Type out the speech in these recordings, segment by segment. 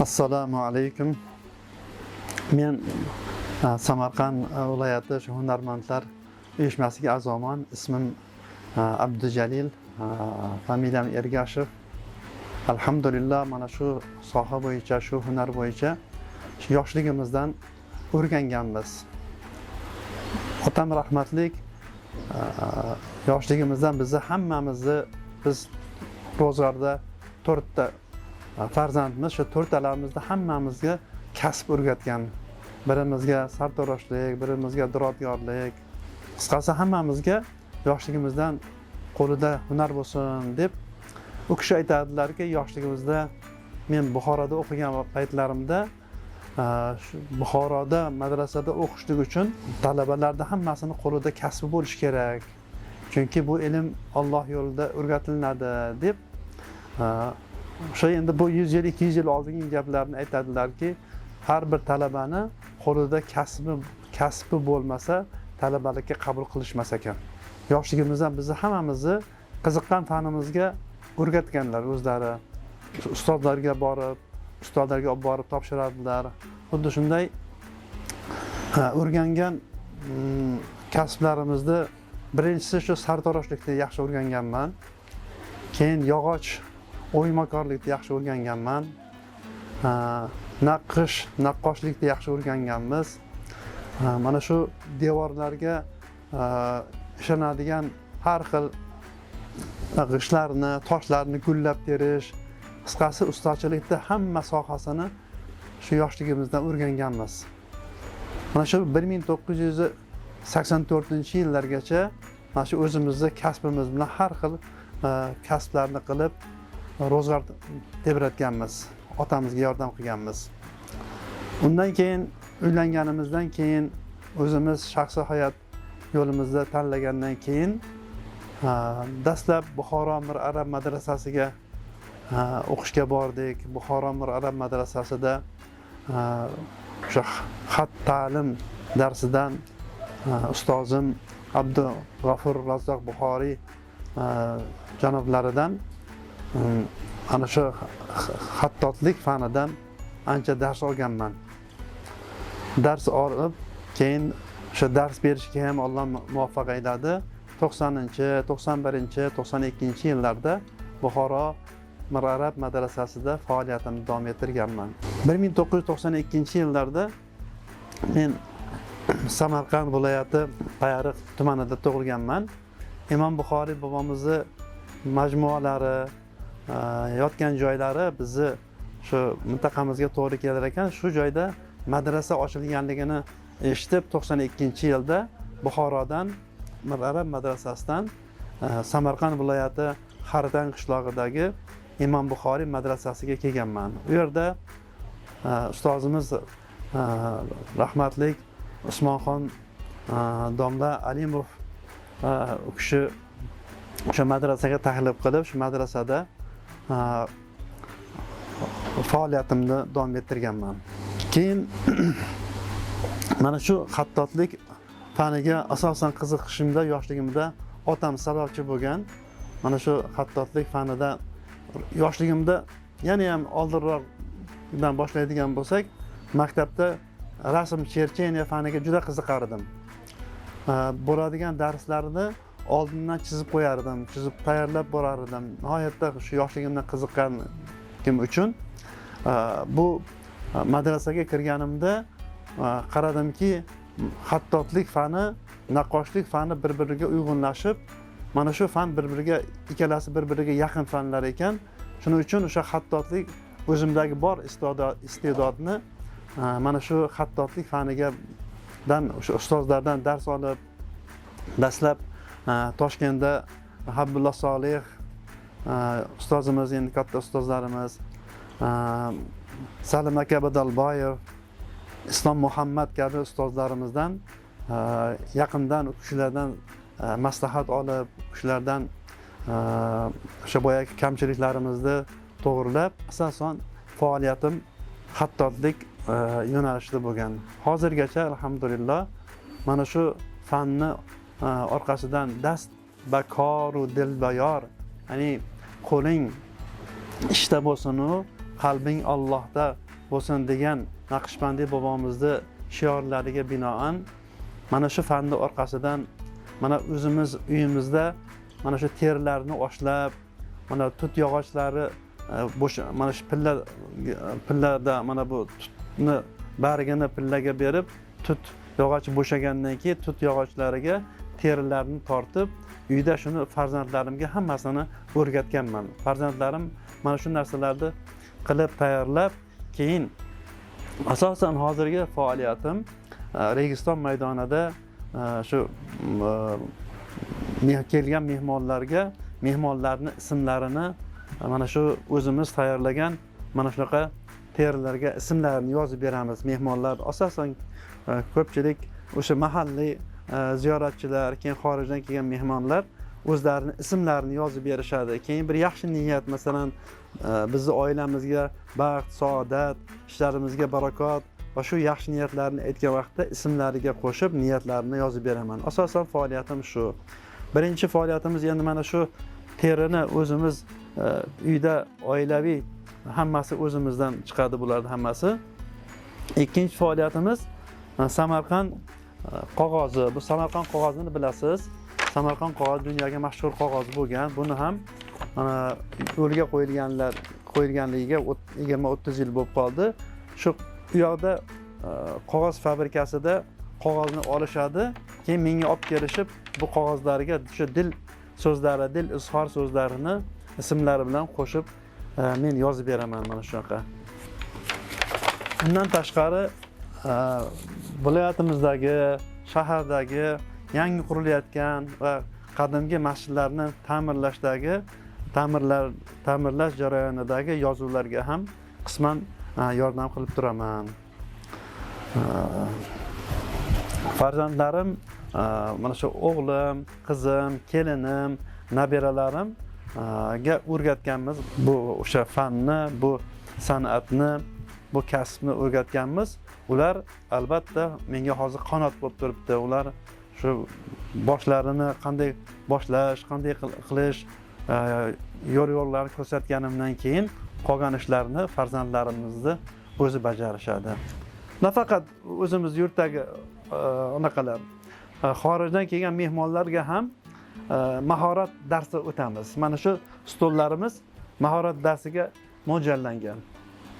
Assalomu alaykum. Men Samarqand viloyati shu hunarmandlar uyushmasiga a'zoman. Ismim Abdujalil, familiyam Ergashev. Alhamdulillah, mana shu soha bo'yicha, shu hunar bo'yicha shu yoshligimizdan o'rganganmiz. Otam rahmatlik yoshligimizdan bizni hammamizni, biz ro'zg'orda to'rtta farzandmiz, shu to'rttalarimizni hammamizga kasb o'rgatgan. Birimizga sartaroshlik, birimizga duradgorlik, qisqasi, hammamizga yoshligimizdan qo'lida hunar bo'lsin deb u kishi aytadilarki, yoshligimizda men Buxoroda o'qigan paytlarimda shu Buxoroda madrasada o'qishlik uchun talabalarni hammasini qo'lida kasbi bo'lishi kerak, chunki bu ilm Olloh yo'lida o'rgatilinadi deb o'sha endi bu 100 yil, 200 yil oldingi gaplarni aytadilarki, har bir talabani qo'lida kasbi bo'lmasa, talabalikka qabul qilishmas ekan. Yoshligimizdan bizni hammamizni qiziqqan fanimizga o'rgatganlar o'zlari, ustozlarga borib, ustozlarga olib borib topshirardilar. Xuddi shunday o'rgangan kasblarimizni birinchisi shu sartaroshlikni yaxshi o'rganganman, keyin yog'och o'ymakorlikni yaxshi o'rganganman, naqsh naqqoshlikni yaxshi o'rganganmiz. Mana shu devorlarga ishlanadigan har xil g'ishtlarni, toshlarni gullab terish, qisqasi, ustachilikni hamma sohasini shu yoshligimizdan o'rganganmiz. Mana shu 1984-yillargacha mana shu o'zimizni kasbimiz bilan har xil kasblarni qilib, ro'zg'or tebratganmiz, otamizga yordam qilganmiz. Undan keyin uylanganimizdan keyin, o'zimiz shaxsiy hayot yo'limizda tanlagandan keyin dastlab Buxoro Mir Arab madrasasiga o'qishga bordik. Buxoro Mir Arab madrasasida o'sha xat ta'lim darsidan ustozim Abdug'afur Razzoq Buxoriy janoblaridan ana shu xattotlik fanidan ancha dars olganman. Dars olib, keyin o'sha dars berishga ham Alloh muvaffaq ayladi. 90-, 91-, 92-yillarda Buxoro Mir Arab madrasasida faoliyatimni davom ettirganman. 1992-yillarda men Samarqand viloyati Payariq tumanida tug'ilganman. Imom Buxoriy bobomizni majmualari yotgan joylari bizni shu mintaqamizga to'g'ri kelar ekan. Shu joyda madrasa ochilganligini eshitib, 92-yilda Buxorodan, Mir Arab madrasasidan Samarqand viloyati Xartang qishlog'idagi Imom Buxoriy madrasasiga kelganman. U yerda ustozimiz rahmatlik Usmonxon domla Alimov, u kishi o'sha madrasaga taklif qilib, shu madrasada faoliyatimni davom ettirganman. Keyin mana shu xattotlik faniga asosan qiziqishimda yoshligimda otam sababchi bo'lgan. Mana shu xattotlik fanida yoshligimda, yana ham oldinroqdan boshlaydigan bo'lsak, maktabda rasm черчение faniga juda qiziqardim. Bo'ladigan darslarni oldindan chizib qo'yardim, chizib tayyorlab borar edim. Nihoyatda shu yoshligimdan qiziqqanim uchun bu madrasaga kirganimda qaradimki, xattotlik fani, naqqoshlik fani bir biriga uyg'unlashib, mana shu fan bir biriga, ikkalasi bir biriga yaqin fanlar ekan. Shuning uchun o'sha xattotlik o'zimdagi bor iste'dodni mana shu xattotlik faniga dan o'sha ustozlardan dars olib, dastlab Toshkentda Habibullo Solih ustozimiz, endi katta ustozlarimiz Salim aka Badalboyev, Islom Muhammad kabi ustozlarimizdan yaqindan u kishilardan maslahat olib, u kishilardan o'sha boyagi kamchiliklarimizni to'g'irlab, asosan faoliyatim xattotlik yo'nalishida bo'lgan. Hozirgacha, alhamdulillah, mana shu fanni orqasidan dast ba koru dil ba yor, ya'ni qo'ling ishda bo'lsinu qalbing Ollohda. bo'lsin degan Naqshbandiy bobomizni shiorlariga binoan mana shu fanni orqasidan mana o'zimiz uyimizda mana shu terilarni oshlab, mana tut yog'ochlari bo'sh, mana shu pillada mana bu tutni bargini pillaga berib, tut yog'ochi bo'shagandan keyin tut yog'ochlariga terilarni tortib, uyda shuni farzandlarimga hammasini o'rgatganman. Farzandlarim mana shu narsalarni qilib tayyorlab, keyin asosan hozirgi faoliyatim Registon maydonida shu kelgan mehmonlarga mehmonlarni ismlarini mana shu o'zimiz tayyorlagan mana shunaqa terilarga ismlarini yozib beramiz. Mehmonlar asosan ko'pchilik o'sha mahalliy ziyoratchilar, keyin xorijdan kelgan mehmonlar o'zlarini ismlarini yozib berishadi. Keyin bir yaxshi niyat, masalan, bizni oilamizga baxt, saodat, ishlarimizga barakot va shu yaxshi niyatlarni aytgan vaqtda ismlariga qo'shib niyatlarini yozib beraman. Asosan faoliyatim shu. Birinchi faoliyatimiz endi mana shu terini o'zimiz uyda oilaviy hammasi o'zimizdan chiqadi bularning hammasi. Ikkinchi faoliyatimiz Samarqand qog'ozi. Bu Samarqand qog'ozini bilasiz. Samarqand qog'ozi dunyoga mashhur qog'oz bo'lgan. Buni ham mana yo'lga qo'yilganligiga 20-30 yil bo'lib qoldi. Shu u yoqda qog'oz fabrikasida qog'ozni olishadi, keyin menga olib kelishib, bu qog'ozlarga shu dil so'zlari, dil izhor so'zlarini ismlari bilan qo'shib men yozib beraman mana shunaqa. Undan tashqari viloyatimizdagi, shahardagi yangi qurilayotgan va qadimgi masjidlarni ta'mirlashdagi ta'mirlash jarayonidagi yozuvlarga ham qisman yordam qilib turaman. Farzandlarim, mana shu o'g'lim, qizim, kelinim, nabiralarim ga o'rgatganmiz bu o'sha fanni, bu san'atni, bu kasbni o'rgatganmiz. Ular albatta menga hozir qanot bo'lib turibdi. Ular shu boshlarini qanday boshlash, qanday qilish, yo'l yo'llarni ko'rsatganimdan keyin qolgan ishlarni farzandlarimizni o'zi bajarishadi. Nafaqat o'zimiz yurtdagi anaqalar, xorijdan kelgan mehmonlarga ham mahorat darsi o'tamiz. Mana shu stollarimiz mahorat darsiga mo'ljallangan.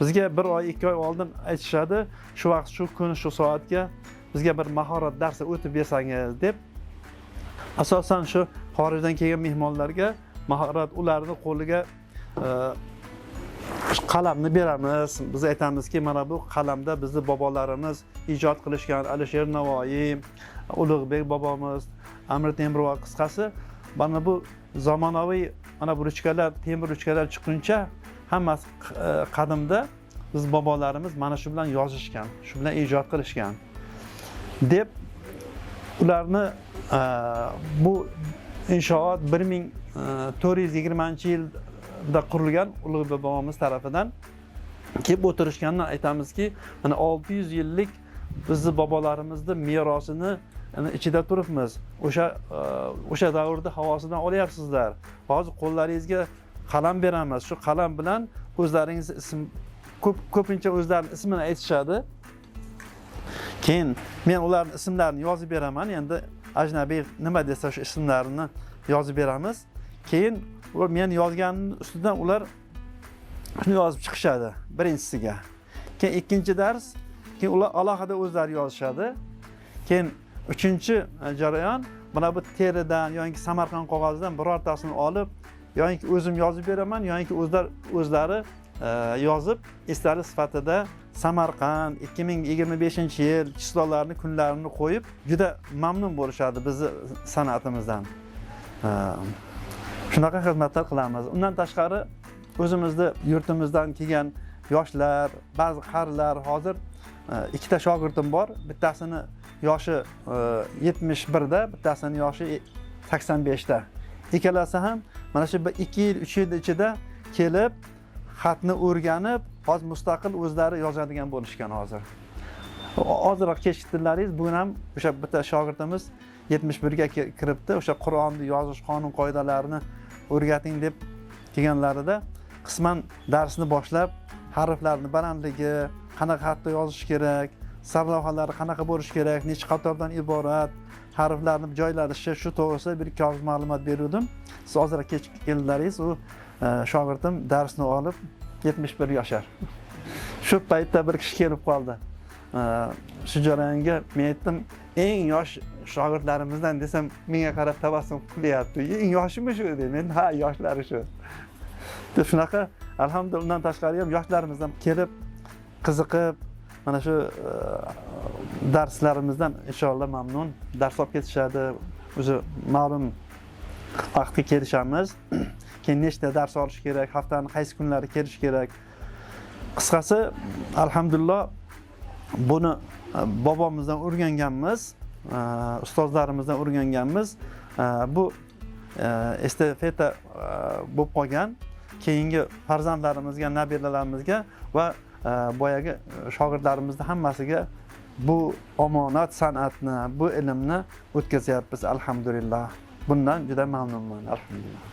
Bizga 1 oy, 2 oy oldin aytishadi, shu vaqt, shu kun, shu soatga bizga bir mahorat darsi o'tib bersangiz deb. Asosan shu xorijdan kelgan mehmonlarga mahorat, ularni qo'liga qalamni beramiz. Biz aytamizki, mana bu qalamda bizni bobolarimiz ijod qilishgan, Alisher Navoiy, Ulug'bek bobomiz, Amir Temur va qisqasi mana bu zamonaviy mana bu ruchkalar, temir ruchkalar chiqquncha hammasi qadimda biz bobolarimiz mana shu bilan yozishgan, shu bilan ijod qilishgan deb ularni bu inshoot 1420-yilda qurilgan Ulug'bek bobomiz tarafidan kelib o'tirishgandan aytamizki, mana 600 yillik bizni bobolarimizni merosini ichida turibmiz. O'sha davrda havosidan olyapsizlar. Hozir qo'llaringizga qalam beramiz. Shu qalam bilan o'zlaringiz ism, ko'pincha o'zlarining ismini aytishadi. Keyin men ularning ismlarini yozib beraman. Endi ajnabiy nima desa shu ismlarini yozib beramiz. Keyin u men yozganim ustidan ular shuni yozib chiqishadi birinchisiga. Keyin ikkinchi dars, keyin ular alohida o'zlari yozishadi. Keyin uchinchi jarayon mana bu teridan yoki Samarqand qog'ozidan birortasini olib, yoki o'zim yozib beraman, yoki o'zlari yozib esdalik sifatida Samarqand 2025-yil chislolarni, kunlarini qo'yib juda mamnun bo'lishadi bizni san'atimizdan. Shunaqa xizmatlar qilamiz. Undan tashqari o'zimizni yurtimizdan kelgan yoshlar, ba'zi qarilar, hozir ikkita shogirdim bor. Bittasini yoshi 71da, bittasini yoshi 85da. Ikkalasi ham mana shu bir 2 yil, 3 yil ichida kelib xatni o'rganib, hozir mustaqil o'zlari yozadigan bo'lishgan hozir. Ozroq kechiktirlaringiz, bugun ham o'sha bitta shogirdimiz 71ga kiribdi. O'sha Qur'onni yozish qonun qoidalarini o'rgating deb kelganlarida qisman darsni boshlab, harflarni balandligi, Qanaqa xatda yozish kerak, sarlavhalari qanaqa bo'lishi kerak, necha qatordan iborat, harflarni joylanishi, shu to'g'risida bir ikki og'iz ma'lumot beruvdim. Siz ozroq kech keldilaringiz, u shogirdim darsni olib 71 yashar. Shu paytda bir kishi kelib qoldi. Shu jarayonga men aytdim, eng yosh shogirdlarimizdan desam, menga qarab tabassum qilyapti. Eng yoshimi shu deydi. Men ha, yoshlari shu. Deb shunaqa, alhamdulillah, undan tashqari ham yoshlarimizdan kelib qiziqib mana shu darslarimizdan inshaalloh mamnun dars olib ketishadi. O'zi ma'lum vaqtga kelishamiz. Keyin nechta dars olish kerak, haftani qaysi kunlari kelish kerak. Qisqasi, alhamdulillah, buni bobomizdan o'rganganmiz, ustozlarimizdan o'rganganmiz. Bu estafeta bo'lib qolgan keyingi farzandlarimizga, nabiralarimizga va boyagi shogirdlarimizni hammasiga bu omonat san'atni, bu ilmni o'tkazyapmiz, alhamdulillah. Bundan juda mamnunman, alhamdulillah.